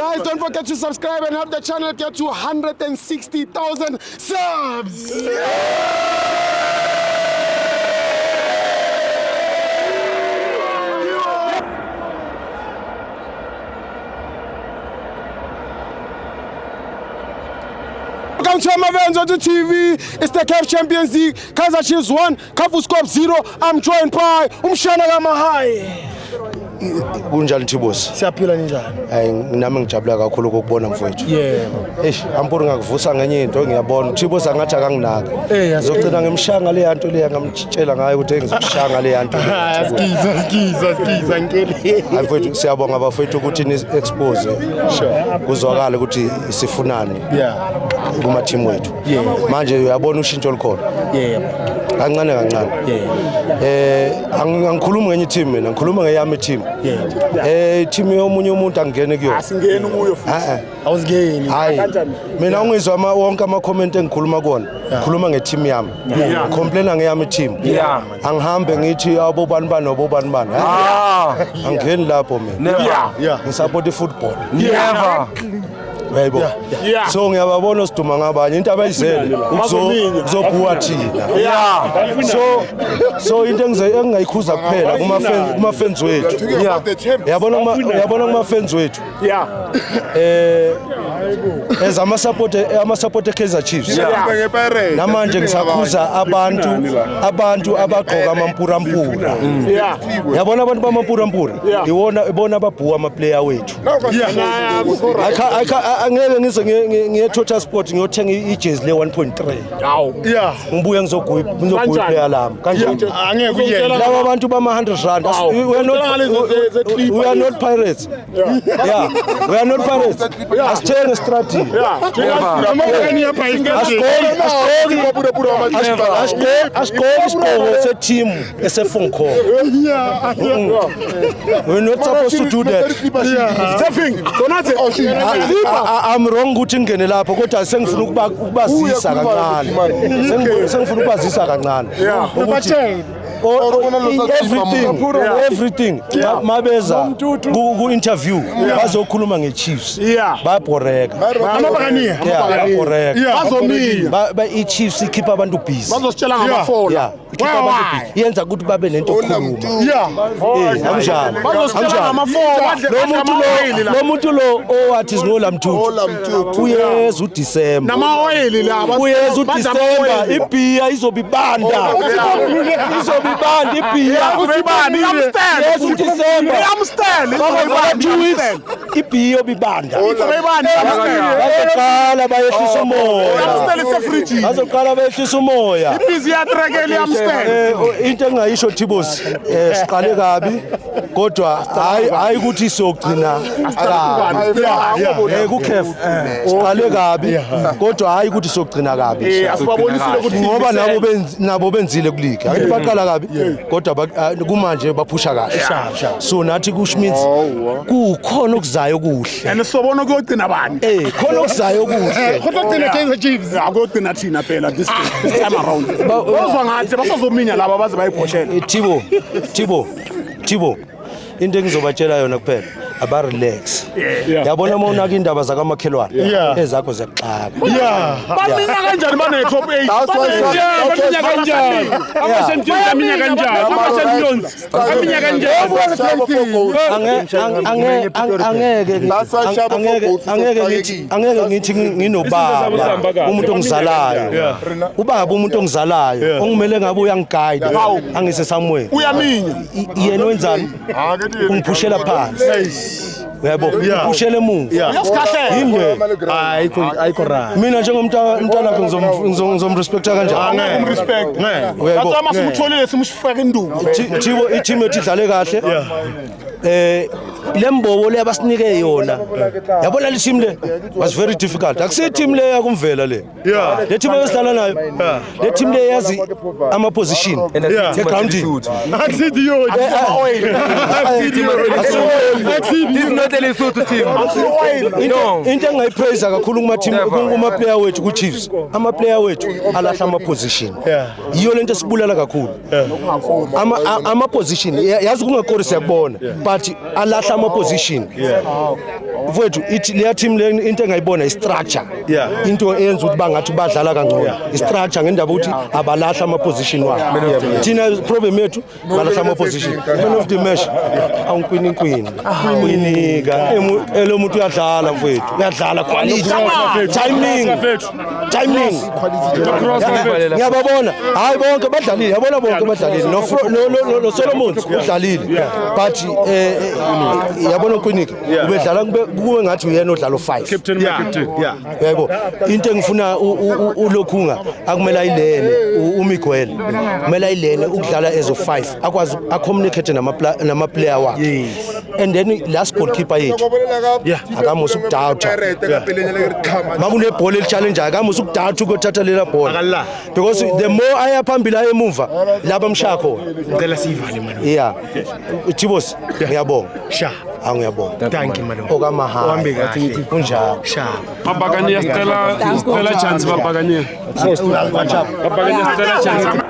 Guys, don't forget to subscribe and help the channel get to 160,000 subs. Welcome to Amavenzo to TV. It's the CAF Champions League. Kaizer Chiefs 1, Kabuscorp 0. I'm joined by Umshana Lamahai. Kunjani Thibosi? Siyaphila, ninjani? Hayi, nami ngijabula kakhulu ukukubona, mfowethu. Yebo. Eish, ampuri ngakuvusa ngenye into, ngiyabona. Thibosi angathi akanginaka. Eh, Ngizogcina ngimshanga le nto leya ngamtshela ngayo ukuthi ngizokushanga le nto. Asikiza, asikiza, asikiza ngikele. Hayi mfowethu, siyabonga bafowethu ukuthi ni expose. Kuzwakala ukuthi sifunani kuma team wethu. Manje uyabona ushintsho olukhona. Yebo. Kancane kancane. Angikhulumi ngenye team mina, ngikhuluma ngeyami team. Team yomunye umuntu angene kuyona. Asingeni kuyo futhi. Eh eh. Awuzingeni. Hayi, mina ungizwa ama wonke ama comment engikhuluma kuwona, ngikhuluma nge-team yami, complaina ngeyami team. Angihambe ngithi abo bani bani nobo bani bani. Angeni lapho mina. Yeah. Ngisupport i-football. Never. Uyayibona? Yeah. So ngiyababona siduma ngabanye into abayizele ukuzobhuwa thina. So into engingayikhuza kuphela kuma fans wethu, uyabona kuma fans wethu, as ama support eKaizer Chiefs, namanje ngisakhuza abantu abagqoka amampurampura. Yabona abantu bamampurampura, iwona ibona ababhuwa ama-player wethu. Angeke ngize ngiye Total Sport ngiyothenga ijezi le 1.3, ngibuye ngizoguya iplayer lami kanjani? Angeke uyele. Laba bantu bama 100 rand, we are not pirates. Yeah, we are not pirates. Asithenge estradini. Asigqoki isigqoko se-team ese-phone call. We're not supposed to do that. I'm wrong ukuthi ngingene lapho, kodwa sengifuna ukubazisa kancane. Sengifuna ukubazisa kancane ukuthi everything mabeza ku-interview bazokhuluma nge-Chiefs, bayabhoreka. Amabhakaniya. Yeah, bayabhoreka. Bazominya. I-Chiefs ikhipha abantu busy. Bazositshela ngamafola. Yeah, ikhipha abantu busy, yenza ukuthi babe nento yokukhuluma. Anjani? Bazositshela ngamafola. Lo muntu lo, lo muntu lo owathi singola mthuthu, uyeza uDisemba. Nama-oil la. Uyeza uDisemba, ibhiya izobe ibanda, izobe ibanda ibhiya. Yes, uDisemba. Bangavela 2 weeks, ibhiya iyobe ibanda. Bazoqala bayehlisa umoya, bazoqala bayehlisa umoya. Into engingayisho, Thibos, siqale kabi, kodwa hayi, hayi ukuthi siyogcina kabi. Ku-CAF siqale kabi, kodwa hayi ukuthi siyogcina kabi. Asibabonisile ukuthi Ngoba nabo benzile kuligi, akithi baqala kabi, kodwa kumanje baphusha kahle, so nathi kusho means kukhona okuzayo kuhle. And sobona kuyogcina bani. Khona okuzayo kuhle. Kuzogcina Kaizer Chiefs. Akuyogcina thina phela this time around. Bozwa ngathi basazominya laba baze bayibhoshele. Thibo, Thibo, Thibo, into engizobatshela yona kuphela, aba-relax. Yabona uma unaka indaba zakamakhelwane, ezakho ziyakuxaka. Baminya kanjani bane-top eight? Baminya kanjani? Ama-champions aminya kanjani? Ama-champions aminya kanjani? Angeke ngithi nginobaba, umuntu ongizalayo, ubaba, umuntu ongizalayo ongimele ngabe uyangiguide angise somewhere. Uyaminya. Yena wenzani? Ungiphushela phansi, uyabo, ungiphushela emuva. Uyasikhahlela. Yini le? Ayikho, ayikho right. Mina njengomntwana wakhe ngizomrespecta kanjani? Umrespect. Uyayibona? That's why masimutholile simufake induku. Thibo, i-team yethu idlale kahle. Lembobo le abasinike yona, yabona le team le was very difficult. Akusiyo team le yakumvela le. Le team esidlala nayo, le team le yazi ama position egroundini. Akusithi This is not a Lesotho team. No. Into engingayipraise kakhulu kuma team, Never. kuma player wethu ku Chiefs, ama player wethu alahla ama position. Yiyo lento esibulala kakhulu, ama position. Yazi kungakori siyakubona, but alahla ama position. Mfowethu, ithi leya team le, into engayibona i-structure. Into eyenza ukuthi bangathi badlala kangcono i-structure, ngendaba ukuthi abalahla ama-position wabo. Thina problem yethu, balahla ama-position. Man of the match awunkwini kwinika elo muntu uyadlala, mfowethu, uyadlala, quality, timing, timing. Ngiyababona, hayi, bonke badlalile, yabona, bonke badlalile. No Solomons udlalile, but yabona uKwinika ubedlala kube ngathi uyena odlala o5. Captain, my captain. Yebo, into engifuna uLokhunga akumele ayilene uMiguel, kumele ayilene ukudlala as o5, akwazi acommunicate nama player wakhe. And then last, goalkeeper yethu akamusa ukudoubta makunebhola eli-challenge, akamusa ukudoubta ukuyothatha lela bhola. Akala. Because the more aya phambili, aye emuva, laba mshaya khona. Ngicela siyivale, malume. Yeah, Thibos, ngiyabonga. Sha. Angiyabonga. Thank you, malume. Okamahaya. Uhambe kahle. Kunjalo. Sha. Babakania, sicela chance, Babakania. Babakania, sicela chance.